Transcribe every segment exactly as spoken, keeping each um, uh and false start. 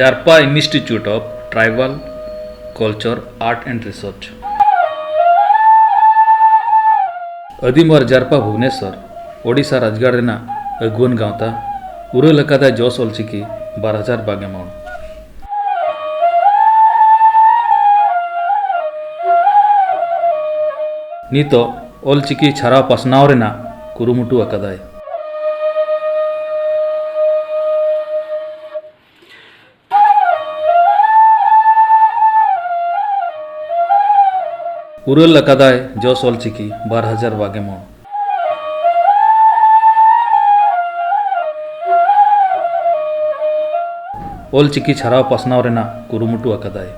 ᱡᱟᱨᱯᱟ Institute of Tribal Culture, Art and Research᱾ ᱟᱹᱫᱤᱢ ᱟᱨ ᱡᱟᱨᱯᱟ ᱵᱷᱩᱵᱽᱱᱮᱥᱚᱨ, ᱳᱰᱤᱥᱟ ᱨᱟᱡᱽᱜᱟᱲ ᱨᱮᱱᱟᱜ ᱟᱹᱜᱩᱣᱟᱹᱱ ᱜᱟᱶᱛᱟ, ᱩᱨᱟᱹᱞ ᱟᱠᱟᱫᱟᱭ ᱡᱚᱥ ᱚᱞᱪᱤᱠᱤ ᱵᱟᱨ ᱦᱟᱡᱟᱨ ᱵᱟᱜᱮ ᱢᱚᱬ᱾ ᱱᱤᱛᱚᱜ ᱚᱞᱪᱤᱠᱤ ᱪᱷᱟᱨᱟᱣ ᱯᱟᱥᱱᱟᱣ ᱨᱮᱱᱟᱜ ᱠᱩᱨᱩᱢᱩᱴᱩ ᱟᱠᱟᱫᱟᱭ᱾ ᱩᱨᱟᱹᱞ ᱟᱠᱟᱫᱟᱭ ᱡᱚᱥ ᱚᱞᱪᱤᱠᱤ ᱵᱟᱨ ᱦᱟᱡᱟᱨ ᱵᱟᱜᱮ ᱢᱚᱬ᱾ ᱚᱞᱪᱤᱠᱤ ᱪᱷᱟᱨᱟᱣ ᱯᱟᱥᱱᱟᱣ ᱨᱮᱱᱟᱜ ᱠᱩᱨᱩᱢᱩᱴᱩ ᱟᱠᱟᱫᱟᱭ᱾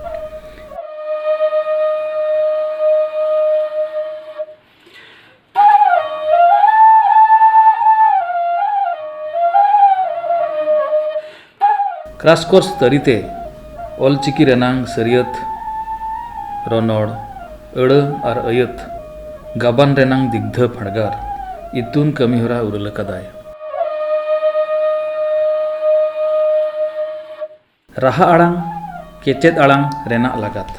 ᱠᱨᱟᱥ ᱠᱳᱨᱥ ᱛᱟᱹᱨᱤᱛᱮ ᱚᱞᱪᱤᱠᱤ ᱨᱮᱱᱟᱝ ᱥᱟᱹᱨᱭᱟᱹᱛ, ᱨᱚᱱᱚᱲ, ᱟᱹᱲᱟᱹ ᱟᱨ ᱟᱹᱭᱟᱹᱛ ᱜᱟᱵᱟᱱ ᱨᱮᱱᱟᱝ ᱫᱤᱜᱽᱫᱷᱟᱹ ᱯᱷᱟᱲᱜᱟᱨ ᱤᱛᱩᱱ ᱠᱟᱹᱢᱤᱦᱚᱨᱟ ᱩᱨᱟᱹᱞ ᱟᱠᱟᱫᱟᱭ᱾ ᱨᱟᱦᱟ ᱟᱲᱟᱝ, ᱠᱮᱪᱮᱫ ᱟᱲᱟᱝ ᱨᱮᱱᱟᱜ ᱞᱟᱜᱟᱛ᱾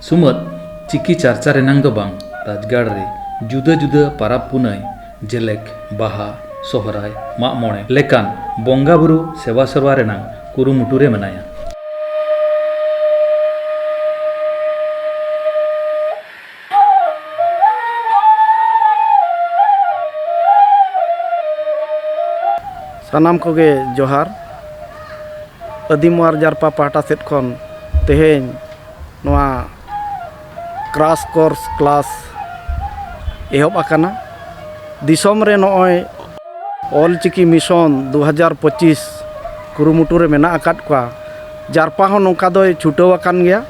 ᱥᱩᱢᱟᱹᱫ ᱪᱤᱠᱤ ᱪᱟᱨᱪᱟ ᱨᱮᱱᱟᱝ ᱫᱚ ᱵᱟᱝ, ᱨᱟᱡᱽᱜᱟᱲ ᱨᱮ ᱡᱩᱫᱟᱹ ᱡᱩᱫᱟᱹ ᱯᱟᱨᱟᱵᱽ ᱯᱩᱱᱟᱹᱭ, ᱡᱮᱞᱮᱠ ᱵᱟᱦᱟ, ᱥᱚᱦᱨᱟᱭ, ᱢᱟᱜ ᱢᱚᱬᱮ ᱞᱮᱠᱟᱱ ᱵᱚᱸᱜᱟ ᱵᱩᱨᱩ ᱥᱮᱵᱟ ᱥᱮᱵᱟ ᱨᱮᱱᱟᱝ ᱠᱩᱨᱩᱢᱩᱴᱩ ᱨᱮ ᱢᱮᱱᱟᱭᱟ᱾ ᱥᱟᱱᱟᱢ ᱠᱚᱜᱮ ᱡᱚᱦᱟᱨ᱾ ᱟᱹᱫᱤᱢ ᱟᱨ ᱡᱟᱨᱯᱟ ᱯᱟᱦᱴᱟ ᱥᱮᱫ ᱠᱷᱚᱱ ᱛᱮᱦᱮᱧ ᱱᱚᱣᱟ ᱠᱨᱟᱥ ᱠᱳᱨᱥ ᱠᱞᱟᱥ ᱮᱦᱚᱵ ᱟᱠᱟᱱᱟ᱾ ᱫᱤᱥᱚᱢ ᱨᱮ ᱱᱚᱜᱼᱚᱭ ᱚᱞ ᱪᱤᱠᱤ ᱢᱤᱥᱚᱱ ᱫᱩ ᱦᱟᱡᱟᱨ ᱯᱚᱸᱪᱤᱥ ᱠᱩᱨᱩᱢᱩᱴᱩ ᱨᱮ ᱢᱮᱱᱟᱜ ᱟᱠᱟᱫ ᱠᱚᱣᱟ᱾ ᱡᱟᱨᱯᱟ ᱦᱚᱸ ᱱᱚᱝᱠᱟ ᱫᱚᱭ ᱪᱷᱩᱴᱟᱹᱣ ᱟᱠᱟᱱ ᱜᱮᱭᱟ,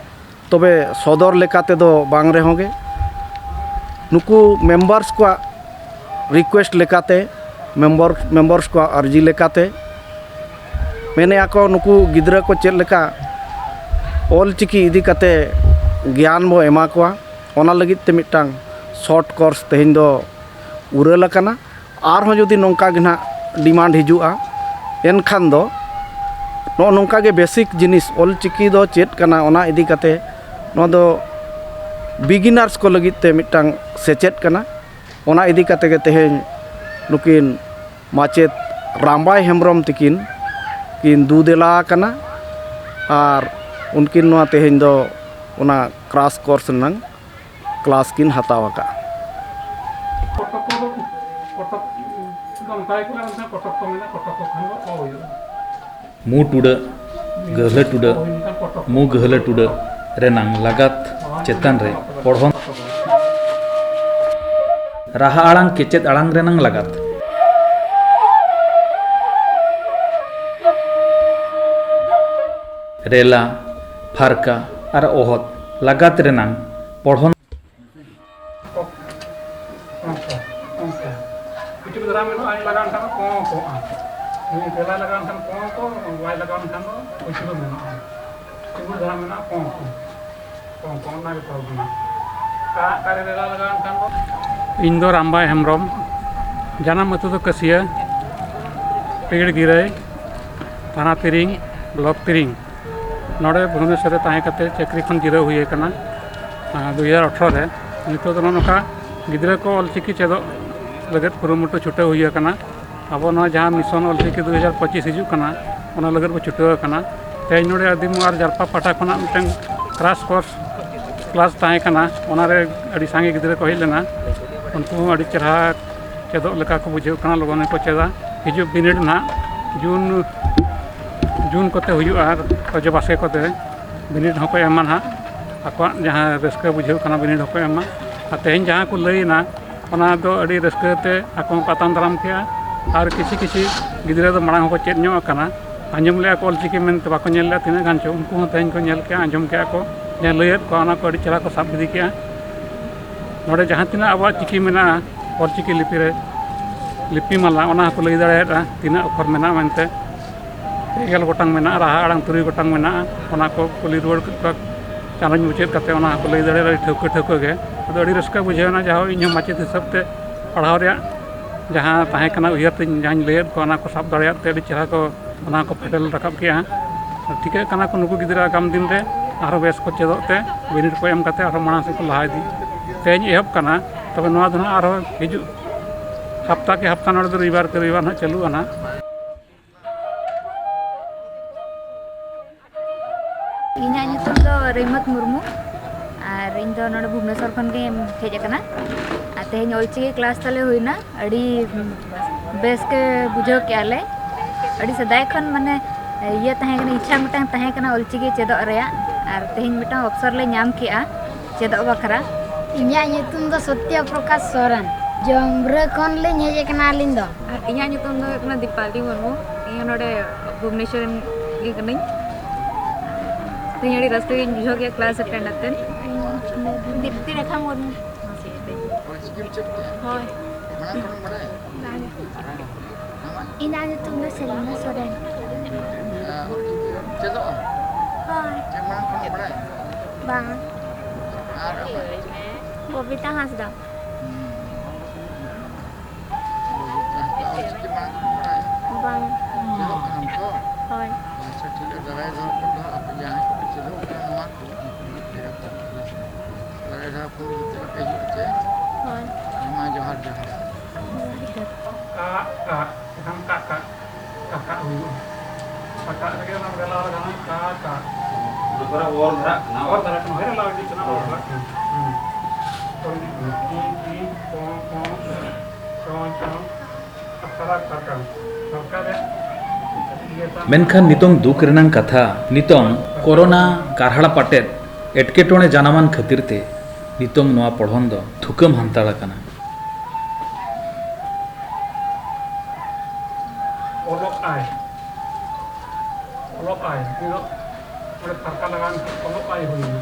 ᱛᱚᱵᱮ ᱥᱚᱫᱚᱨ ᱞᱮᱠᱟ ᱛᱮᱫᱚ ᱵᱟᱝ ᱨᱮᱦᱚᱸ ᱜᱮ, ᱱᱩᱠᱩ ᱢᱮᱢᱵᱟᱨᱥ ᱠᱚᱣᱟᱜ ᱨᱤᱠᱩᱭᱮᱥᱴ ᱞᱮᱠᱟᱛᱮ, ᱢᱮᱢᱵᱚᱨ, ᱢᱮᱢᱵᱟᱨᱥ ᱠᱚᱣᱟᱜ ᱟᱨᱡᱤ ᱞᱮᱠᱟᱛᱮ ᱢᱮᱱᱮᱫᱼᱟ ᱠᱚ, ᱱᱩᱠᱩ ᱜᱤᱫᱽᱨᱟᱹ ᱠᱚ ᱪᱮᱫ ᱞᱮᱠᱟ ᱚᱞ ᱪᱤᱠᱤ ᱤᱫᱤ ᱠᱟᱛᱮ ᱜᱮᱭᱟᱱ ᱵᱚ ᱮᱢᱟ ᱠᱚᱣᱟ, ᱚᱱᱟ ᱞᱟᱹᱜᱤᱫ ᱛᱮ ᱢᱤᱫᱴᱟᱝ ᱥᱚᱨᱴ ᱠᱳᱨᱥ ᱛᱮᱦᱮᱧ ᱫᱚ ᱩᱨᱟᱹᱞ ᱟᱠᱟᱱᱟ᱾ ᱟᱨᱦᱚᱸ ᱡᱩᱫᱤ ᱱᱚᱝᱠᱟ ᱜᱮ ᱱᱟᱦᱟᱜ ᱰᱤᱢᱟᱱᱰ ᱦᱤᱡᱩᱜᱼᱟ, ᱮᱱᱠᱷᱟᱱ ᱫᱚ ᱱᱚᱜᱼᱚ ᱱᱚᱝᱠᱟ ᱜᱮ ᱵᱮᱥᱤᱠ ᱡᱤᱱᱤᱥ ᱚᱞ ᱪᱤᱠᱤ ᱫᱚ ᱪᱮᱫ ᱠᱟᱱᱟ, ᱚᱱᱟ ᱤᱫᱤ ᱠᱟᱛᱮ ᱱᱚᱣᱟ ᱫᱚ ᱵᱤᱜᱤᱱᱟᱨᱥ ᱠᱚ ᱞᱟᱹᱜᱤᱫ ᱛᱮ ᱢᱤᱫᱴᱟᱝ ᱥᱮᱪᱮᱫ ᱠᱟᱱᱟ᱾ ᱚᱱᱟ ᱤᱫᱤ ᱠᱟᱛᱮ ᱜᱮ ᱛᱮᱦᱮᱧ ᱱᱩᱠᱤᱱ ᱢᱟᱪᱮᱫ ᱨᱟᱢᱵᱟᱭ ᱦᱮᱢᱵᱨᱚᱢ ᱛᱤᱠᱤᱱ ᱠᱤᱱ ᱫᱩᱫᱮᱞᱟ ᱟᱠᱟᱱᱟ᱾ ᱟᱨ ᱩᱱᱠᱤᱱ ᱱᱚᱣᱟ ᱛᱮᱦᱮᱧ ᱫᱚ ᱚᱱᱟ ᱠᱨᱟᱥ ᱠᱳᱨᱥ ᱨᱮᱱᱟᱝ ᱠᱞᱟᱥ ᱠᱤᱱ ᱦᱟᱛᱟᱣ ᱟᱠᱟᱫᱼᱟ᱾ ᱠᱚᱴᱚᱠ ᱠᱚᱫᱚ, ᱠᱚᱴᱚᱠ ᱫᱚ ᱚᱱᱠᱟ ᱜᱮᱠᱚ ᱢᱮᱱᱟ, ᱠᱚᱴᱚᱠ ᱠᱚ ᱢᱮᱱᱟ, ᱠᱚᱴᱚᱠ ᱠᱚ ᱠᱷᱟᱱ ᱫᱚ ᱚ ᱦᱩᱭᱩᱜᱼᱟ᱾ ᱢᱩ ᱴᱩᱰᱟᱹᱜ, ᱜᱟᱹᱦᱞᱟᱹ ᱴᱩᱰᱟᱹᱜ, ᱢᱩ ᱜᱟᱹᱦᱞᱟᱹ ᱴᱩᱰᱟᱹᱜ ᱨᱮᱱᱟᱝ ᱞᱟᱜᱟᱛ ᱪᱮᱛᱟᱱ ᱨᱮ ᱯᱚᱲᱦᱚᱱ᱾ ᱨᱟᱦᱟ ᱟᱲᱟᱝ ᱠᱮᱪᱮᱫ ᱟᱲᱟᱝ ᱨᱮᱱᱟᱝ ᱞᱟᱜᱟᱛ᱾ ᱨᱮᱞᱟ, ᱯᱷᱟᱨᱠᱟ ᱟᱨ ᱚᱦᱚᱫ ᱞᱟᱜᱟᱛ ᱨᱮᱱᱟᱝ ᱯᱚᱲᱦᱚᱱ᱾ ᱚᱱᱠᱟ, ᱚᱱᱠᱟ᱾ ᱠᱤᱪᱷᱩ ᱫᱷᱟᱨᱟ ᱢᱮᱱᱟᱜᱼᱟ, ᱟᱭ ᱞᱟᱜᱟᱣ ᱞᱮᱱᱠᱷᱟᱱ ᱫᱚ ᱠᱚᱸ ᱠᱚᱜᱼᱟ᱾ ᱱᱤᱭᱟᱹ ᱜᱮᱞᱟ ᱞᱟᱜᱟᱣ ᱞᱮᱱᱠᱷᱟᱱ ᱠᱚᱸ ᱠᱚ, ᱵᱟᱭ ᱞᱟᱜᱟᱣ ᱞᱮᱱᱠᱷᱟᱱ ᱫᱚ ᱠᱤᱪᱷᱩ ᱫᱚ ᱢᱮᱱᱟᱜᱼᱟ᱾ ᱠᱤᱪᱷᱩ ᱫᱷᱟᱨᱟ ᱢᱮᱱᱟᱜᱼᱟ, ᱠᱚᱸ ᱠᱚ᱾ ᱠᱚᱸ ᱠᱚ, ᱚᱱᱟ ᱜᱮ ᱯᱨᱚᱵᱞᱮᱢ᱾ ᱚᱠᱟ, ᱚᱠᱟᱨᱮ ᱜᱮᱞᱟ ᱞᱟᱜᱟᱣ ᱞᱮᱱᱠᱷᱟᱱ ᱫᱚ᱾ ᱤᱧ ᱫᱚ ᱨᱟᱢᱵᱟᱭ ᱦᱮᱢᱵᱨᱚᱢ, ᱡᱟᱱᱟᱢ ᱟᱹᱛᱩ ᱫᱚ ᱠᱟᱹᱥᱤᱭᱟᱹ, ᱯᱤᱲ ᱜᱤᱨᱟᱹᱭ, ᱛᱷᱟᱱᱟ ᱛᱤᱨᱤᱝ, ᱵᱞᱚᱠ ᱛᱤᱨᱤᱝ᱾ ᱱᱚᱰᱮ ᱵᱷᱩᱵᱽᱱᱮᱥᱚᱨ ᱨᱮ ᱛᱟᱦᱮᱸ ᱠᱟᱛᱮ ᱪᱟᱹᱠᱨᱤ ᱠᱷᱚᱱ ᱡᱤᱨᱟᱹᱣ ᱦᱩᱭ ᱟᱠᱟᱱᱟ, ᱟᱨ ᱫᱩ ᱦᱟᱡᱟᱨ ᱟᱴᱷᱨᱚ ᱨᱮ᱾ ᱱᱤᱛᱚᱜ ᱫᱚ ᱱᱚᱜᱼᱚ ᱱᱚᱝᱠᱟ ᱜᱤᱫᱽᱨᱟᱹ ᱠᱚ ᱚᱞᱪᱤᱠᱤ ᱪᱮᱫᱚᱜ ᱞᱟᱹᱜᱤᱫ ᱠᱩᱨᱩᱢᱩᱴᱩ ᱪᱷᱩᱴᱟᱹᱣ ᱦᱩᱭ ᱟᱠᱟᱱᱟ᱾ ᱟᱵᱚ ᱱᱚᱣᱟ ᱡᱟᱦᱟᱸ ᱢᱤᱥᱚᱱ ᱚᱞᱪᱤᱠᱤ ᱫᱩ ᱦᱟᱡᱟᱨ ᱯᱚᱸᱪᱤᱥ ᱦᱤᱡᱩᱜ ᱠᱟᱱᱟ, ᱚᱱᱟ ᱞᱟᱹᱜᱤᱫ ᱵᱚ ᱪᱷᱩᱴᱟᱹᱣ ᱟᱠᱟᱱᱟ᱾ ᱛᱮᱦᱮᱧ ᱱᱚᱰᱮ ᱟᱹᱫᱤᱢ ᱟᱨ ᱡᱟᱨᱯᱟ ᱯᱟᱦᱴᱟ ᱠᱷᱚᱱᱟᱜ ᱢᱤᱫᱴᱟᱝ ᱠᱨᱟᱥ ᱠᱳᱨᱥ ᱠᱞᱟᱥ ᱛᱟᱦᱮᱸ ᱠᱟᱱᱟ, ᱚᱱᱟᱨᱮ ᱟᱹᱰᱤ ᱥᱟᱸᱜᱮ ᱜᱤᱫᱽᱨᱟᱹ ᱠᱚ ᱦᱮᱡ ᱞᱮᱱᱟ᱾ ᱩᱱᱠᱩ ᱦᱚᱸ ᱟᱹᱰᱤ ᱪᱮᱦᱨᱟ ᱪᱮᱫᱚᱜ ᱞᱮᱠᱟ ᱠᱚ ᱵᱩᱡᱷᱟᱹᱣ ᱠᱟᱱᱟ, ᱞᱚᱜᱚᱱ ᱜᱮᱠᱚ ᱪᱮᱫᱟ᱾ ᱦᱤᱡᱩᱜ ᱵᱤᱱᱤᱰ ᱱᱟᱦᱟᱜ ᱡᱩᱱ, ᱡᱩᱱ ᱠᱚᱛᱮ ᱦᱩᱭᱩᱜᱼᱟ, ᱚᱡᱚ ᱵᱟᱥᱠᱮ ᱠᱚᱛᱮ ᱵᱤᱱᱤᱰ ᱦᱚᱸᱠᱚ ᱮᱢᱟ ᱱᱟᱦᱟᱜ᱾ ᱟᱠᱚᱣᱟᱜ ᱡᱟᱦᱟᱸ ᱨᱟᱹᱥᱠᱟᱹ ᱵᱩᱡᱷᱟᱹᱣ ᱠᱟᱱᱟ, ᱵᱤᱱᱤᱰ ᱦᱚᱸᱠᱚ ᱮᱢᱟ᱾ ᱟᱨ ᱛᱮᱦᱮᱧ ᱡᱟᱦᱟᱸ ᱠᱚ ᱞᱟᱹᱭᱮᱱᱟ, ᱚᱱᱟ ᱫᱚ ᱟᱹᱰᱤ ᱨᱟᱹᱥᱠᱟᱹ ᱛᱮ ᱟᱠᱚ ᱦᱚᱸᱠᱚ ᱟᱛᱟᱝ ᱫᱟᱨᱟᱢ ᱠᱮᱜᱼᱟ᱾ ᱟᱨ ᱠᱤᱪᱷᱤ ᱠᱤᱪᱷᱤ ᱜᱤᱫᱽᱨᱟᱹ ᱫᱚ ᱢᱟᱲᱟᱝ ᱦᱚᱸᱠᱚ ᱪᱮᱫ ᱧᱚᱜ ᱟᱠᱟᱱᱟ, ᱟᱸᱡᱚᱢ ᱞᱮᱜᱼᱟ ᱠᱚ ᱚᱞᱪᱤᱠᱤ ᱢᱮᱱᱛᱮ ᱵᱟᱠᱚ ᱧᱮᱞ ᱞᱮᱜᱼᱟ ᱛᱤᱱᱟᱹᱜ ᱜᱟᱱ ᱪᱚ, ᱩᱱᱠᱩ ᱦᱚᱸ ᱛᱮᱦᱮᱧ ᱠᱚ ᱧᱮᱞ ᱠᱮᱜᱼᱟ, ᱟᱸᱡᱚᱢ ᱠᱮᱜᱼᱟ ᱠᱚ, ᱡᱟᱦᱟᱸ ᱞᱟᱹᱭᱟᱫ ᱠᱚᱣᱟ ᱚᱱᱟ ᱠᱚ ᱟᱹᱰᱤ ᱪᱮᱦᱨᱟ ᱠᱚ ᱥᱟᱵ ᱤᱫᱤ ᱠᱮᱜᱼᱟ᱾ ᱱᱚᱰᱮ ᱡᱟᱦᱟᱸ ᱛᱤᱱᱟᱹᱜ ᱟᱵᱚᱣᱟᱜ ᱪᱤᱠᱤ ᱢᱮᱱᱟᱜᱼᱟ, ᱚᱞᱪᱤᱠᱤ ᱞᱤᱯᱤ ᱨᱮ, ᱞᱤᱯᱤ ᱢᱟᱞᱟ, ᱚᱱᱟ ᱦᱚᱸᱠᱚ ᱞᱟᱹᱭ ᱫᱟᱲᱮᱭᱟᱫᱼᱟ ᱛᱤᱱᱟᱹᱜ ᱚᱠᱷᱚᱨ ᱢᱮᱱᱟᱜᱼᱟ ᱢᱮᱱᱛᱮ᱾ ᱯᱮ ᱜᱮᱞ ᱜᱚᱴᱟᱝ ᱢᱮᱱᱟᱜᱼᱟ, ᱨᱟᱦᱟ ᱟᱲᱟᱝ ᱛᱩᱨᱩᱭ ᱜᱚᱴᱟᱝ ᱢᱮᱱᱟᱜᱼᱟ, ᱚᱱᱟ ᱠᱚ ᱠᱩᱞᱤ ᱨᱩᱣᱟᱹᱲ ᱠᱮᱫ ᱠᱚᱣᱟ᱾ ᱪᱟᱱᱟᱪ ᱢᱩᱪᱟᱹᱫ ᱠᱟᱛᱮ ᱚᱱᱟ ᱦᱚᱸᱠᱚ ᱞᱟᱹᱭ ᱫᱟᱲᱮᱭᱟᱫᱼᱟ ᱟᱹᱰᱤ ᱴᱷᱟᱹᱣᱠᱟᱹ ᱴᱷᱟᱹᱣᱠᱟᱹ ᱜᱮ᱾ ᱟᱫᱚ ᱟᱹᱰᱤ ᱨᱟᱹᱥᱠᱟᱹ ᱵᱩᱡᱷᱟᱹᱣ ᱮᱱᱟ, ᱡᱟᱦᱳ ᱤᱧ ᱦᱚᱸ ᱢᱟᱪᱮᱫ ᱦᱤᱥᱟᱹᱵ ᱛᱮ ᱯᱟᱲᱦᱟᱣ ᱨᱮᱭᱟᱜ ᱡᱟᱦᱟᱸ ᱛᱟᱦᱮᱸ ᱠᱟᱱᱟ ᱩᱭᱦᱟᱹᱨ ᱛᱤᱧ, ᱡᱟᱦᱟᱸᱧ ᱞᱟᱹᱭᱟᱫ ᱠᱚᱣᱟ, ᱚᱱᱟ ᱠᱚ ᱥᱟᱵ ᱫᱟᱲᱮᱭᱟᱜ ᱛᱮ ᱟᱹᱰᱤ ᱪᱮᱦᱨᱟ ᱠᱚ ᱚᱱᱟ ᱠᱚ ᱯᱷᱩᱴᱮᱞ ᱨᱟᱠᱟᱵ ᱠᱮᱜᱼᱟ᱾ ᱟᱨ ᱴᱷᱤᱠᱟᱹᱜ ᱠᱟᱱᱟ ᱠᱚ ᱱᱩᱠᱩ ᱜᱤᱫᱽᱨᱟᱹ ᱟᱜᱟᱢ ᱫᱤᱱ ᱨᱮ ᱟᱨᱦᱚᱸ ᱵᱮᱥ ᱠᱚ ᱪᱮᱫᱚᱜ ᱛᱮ ᱵᱤᱱᱤᱰ ᱠᱚ ᱮᱢ ᱠᱟᱛᱮ ᱟᱨᱦᱚᱸ ᱢᱟᱲᱟᱝ ᱥᱮᱫ ᱠᱚ ᱞᱟᱦᱟ ᱤᱫᱤ᱾ ᱛᱮᱦᱮᱧ ᱮᱦᱚᱵ ᱠᱟᱱᱟ, ᱛᱚᱵᱮ ᱱᱚᱣᱟ ᱫᱚ ᱱᱟᱦᱟᱜ ᱟᱨᱦᱚᱸ ᱦᱤᱡᱩᱜ ᱦᱟᱯᱛᱟ ᱠᱮ ᱦᱟᱯᱛᱟ ᱱᱚᱰᱮ ᱫᱚ ᱨᱚᱵᱤᱵᱟᱨ ᱠᱮ ᱨᱚᱵᱤᱵᱟᱨ ᱱᱟᱦᱟᱜ ᱪᱟᱹᱞᱩᱜᱼᱟ ᱱᱟᱦᱟᱜ᱾ ᱤᱧᱟᱹᱜ ᱧᱩᱛᱩᱢ ᱫᱚ ᱨᱮᱢᱟᱛ ᱢᱩᱨᱢᱩ ᱟᱨ ᱤᱧ ᱫᱚ ᱱᱚᱰᱮ ᱵᱷᱩᱵᱽᱱᱮᱥᱚᱨ ᱠᱷᱚᱱ ᱜᱮᱧ ᱦᱮᱡ ᱟᱠᱟᱱᱟ᱾ ᱟᱨ ᱛᱮᱦᱮᱧ ᱚᱞᱪᱤᱠᱤ ᱠᱞᱟᱥ ᱛᱟᱞᱮ ᱦᱩᱭᱱᱟ, ᱟᱹᱰᱤ ᱵᱮᱥ ᱜᱮ ᱵᱩᱡᱷᱟᱹᱣ ᱠᱮᱜᱼᱟ ᱞᱮ᱾ ᱟᱹᱰᱤ ᱥᱮᱫᱟᱭ ᱠᱷᱚᱱ ᱢᱟᱱᱮ ᱤᱭᱟᱹ ᱛᱟᱦᱮᱸ ᱠᱟᱱᱟ, ᱤᱪᱪᱷᱟ ᱢᱤᱫᱴᱟᱝ ᱛᱟᱦᱮᱸ ᱠᱟᱱᱟ ᱚᱞᱪᱤᱠᱤ ᱪᱮᱫᱚᱜ ᱨᱮᱭᱟᱜ, ᱟᱨ ᱛᱮᱦᱮᱧ ᱢᱤᱫᱴᱟᱝ ᱚᱯᱥᱚᱨ ᱞᱮ ᱧᱟᱢ ᱠᱮᱜᱼᱟ ᱪᱮᱫᱚᱜ ᱵᱟᱠᱷᱨᱟ᱾ ᱤᱧᱟᱹᱜ ᱧᱩᱛᱩᱢ ᱫᱚ ᱥᱚᱛᱭᱚ ᱯᱨᱚᱠᱟᱥ ᱥᱚᱨᱮᱱ, ᱡᱚᱢᱵᱽᱨᱟᱹ ᱠᱷᱚᱱ ᱞᱤᱧ ᱦᱮᱡ ᱟᱠᱟᱱᱟ ᱟᱹᱞᱤᱧ ᱫᱚ᱾ ᱟᱨ ᱤᱧᱟᱹᱜ ᱧᱩᱛᱩᱢ ᱫᱚ ᱦᱩᱭᱩᱜ ᱠᱟᱱᱟ ᱫᱤᱯᱟᱞᱤ ᱢᱩᱨᱢᱩ, ᱤᱧ ᱦᱚᱸ ᱱᱚᱰᱮ ᱵᱷᱩᱵᱽᱱᱮᱥᱚᱨ ᱨᱮᱱ ᱜᱮ ᱠᱟᱹᱱᱟᱹᱧ᱾ ᱛᱮᱦᱮᱧ ᱟᱹᱰᱤ ᱨᱟᱹᱥᱠᱟᱹ ᱜᱤᱧ ᱵᱩᱡᱷᱟᱹᱣ ᱠᱮᱫᱟ ᱠᱞᱟᱥ ᱮᱴᱮᱱᱰ ᱠᱟᱛᱮᱫ᱾ ᱫᱤᱯᱛᱤ ᱨᱮᱠᱷᱟ ᱢᱩᱨᱢᱩ᱾ ᱦᱳᱭ᱾ ᱤᱧᱟᱹᱜ ᱧᱩᱛᱩᱢ ᱫᱚ ᱥᱮᱞᱤᱱᱟ ᱥᱚᱨᱮᱱ᱾ ᱦᱳᱭ᱾ ᱵᱟᱝ᱾ ᱠᱚᱵᱤᱛᱟ ᱦᱟᱸᱥᱫᱟ᱾ ᱵᱟᱝ᱾ ᱦᱳᱭ᱾ ᱟᱪᱪᱷᱟ, ᱴᱷᱤᱠ ᱜᱮᱭᱟ, ᱫᱟᱨᱟᱭ ᱫᱷᱟᱣ ᱠᱷᱚᱱ ᱫᱚ ᱦᱟᱸᱜ ᱟᱯᱮ ᱡᱟᱦᱟᱸᱭ ᱠᱚᱯᱮ ᱪᱮᱫᱚᱜ ᱠᱟᱱᱟ, ᱱᱚᱣᱟ ᱠᱚ ᱩᱱᱠᱩ ᱜᱤᱫᱽᱨᱟᱹ ᱠᱚ ᱠᱞᱟᱥ ᱨᱮ᱾ ᱫᱟᱨᱟᱭ ᱫᱷᱟᱣ ᱠᱷᱚᱱ ᱡᱩᱫᱤ ᱯᱮ ᱦᱤᱡᱩᱜᱼᱟ ᱪᱮ? ᱦᱳᱭ᱾ ᱢᱟ ᱡᱚᱦᱟᱨ, ᱡᱚᱦᱟᱨ᱾ ᱡᱚᱦᱟᱨ ᱜᱮ᱾ ᱠᱟᱜ, ᱠᱟᱜ, ᱮᱱᱠᱷᱟᱱ ᱠᱟᱜ, ᱠᱟᱜ, ᱠᱟᱜ, ᱠᱟᱜ ᱦᱩᱭᱩᱜᱼᱟ᱾ ᱠᱟᱜ ᱨᱮᱜᱮ ᱚᱱᱟ ᱵᱮᱞᱟ ᱞᱟᱜᱟᱜᱼᱟ, ᱠᱟᱜ, ᱠᱟᱜ᱾ ᱚᱱᱟ ᱠᱚᱨᱮ ᱚᱨ ᱫᱷᱟᱨᱟᱜ ᱠᱟᱱᱟ᱾ ᱚᱨ ᱫᱷᱟᱨᱟᱜ ᱠᱟᱱᱟ, ᱦᱳᱭ, ᱞᱟᱜᱟᱣ ᱤᱫᱤᱜ ᱠᱟᱱᱟ, ᱚᱨ ᱫᱷᱟᱨᱟᱜ ᱠᱟᱱᱟ᱾ ᱦᱩᱸ᱾ ᱚᱨ ᱤᱫᱤᱜ ᱠᱟᱱᱟ᱾ ᱠᱤ, ᱠᱤ, ᱠᱚ, ᱠᱚ, ᱪᱚ, ᱪᱚ᱾ ᱢᱮᱱᱠᱷᱟᱱ ᱱᱤᱛᱚᱝ ᱫᱩᱠ ᱨᱮᱱᱟᱝ ᱠᱟᱛᱷᱟ, ᱱᱤᱛᱚᱝ ᱠᱳᱨᱳᱱᱟ ᱠᱟᱨᱦᱟᱲ ᱯᱟᱴᱮᱫ ᱮᱴᱠᱮᱴᱚᱬᱮ ᱡᱟᱱᱟᱢᱟᱱ ᱠᱷᱟᱹᱛᱤᱨ ᱛᱮ ᱱᱤᱛᱚᱝ ᱱᱚᱣᱟ ᱯᱚᱲᱦᱚᱱ ᱫᱚ ᱛᱷᱩᱠᱟᱹᱢ ᱦᱟᱱᱛᱟᱲ ᱟᱠᱟᱱᱟ᱾ ᱚᱞᱚᱜ ᱟᱭ, ᱚᱞᱚᱜ ᱟᱭ, ᱱᱤᱛᱚᱜ ᱚᱸᱰᱮ ᱯᱷᱟᱨᱠᱟ ᱞᱟᱜᱟᱣᱮᱱ ᱠᱷᱟᱱ ᱚᱞᱚᱜ ᱟᱭ ᱦᱩᱭᱮᱱᱟ᱾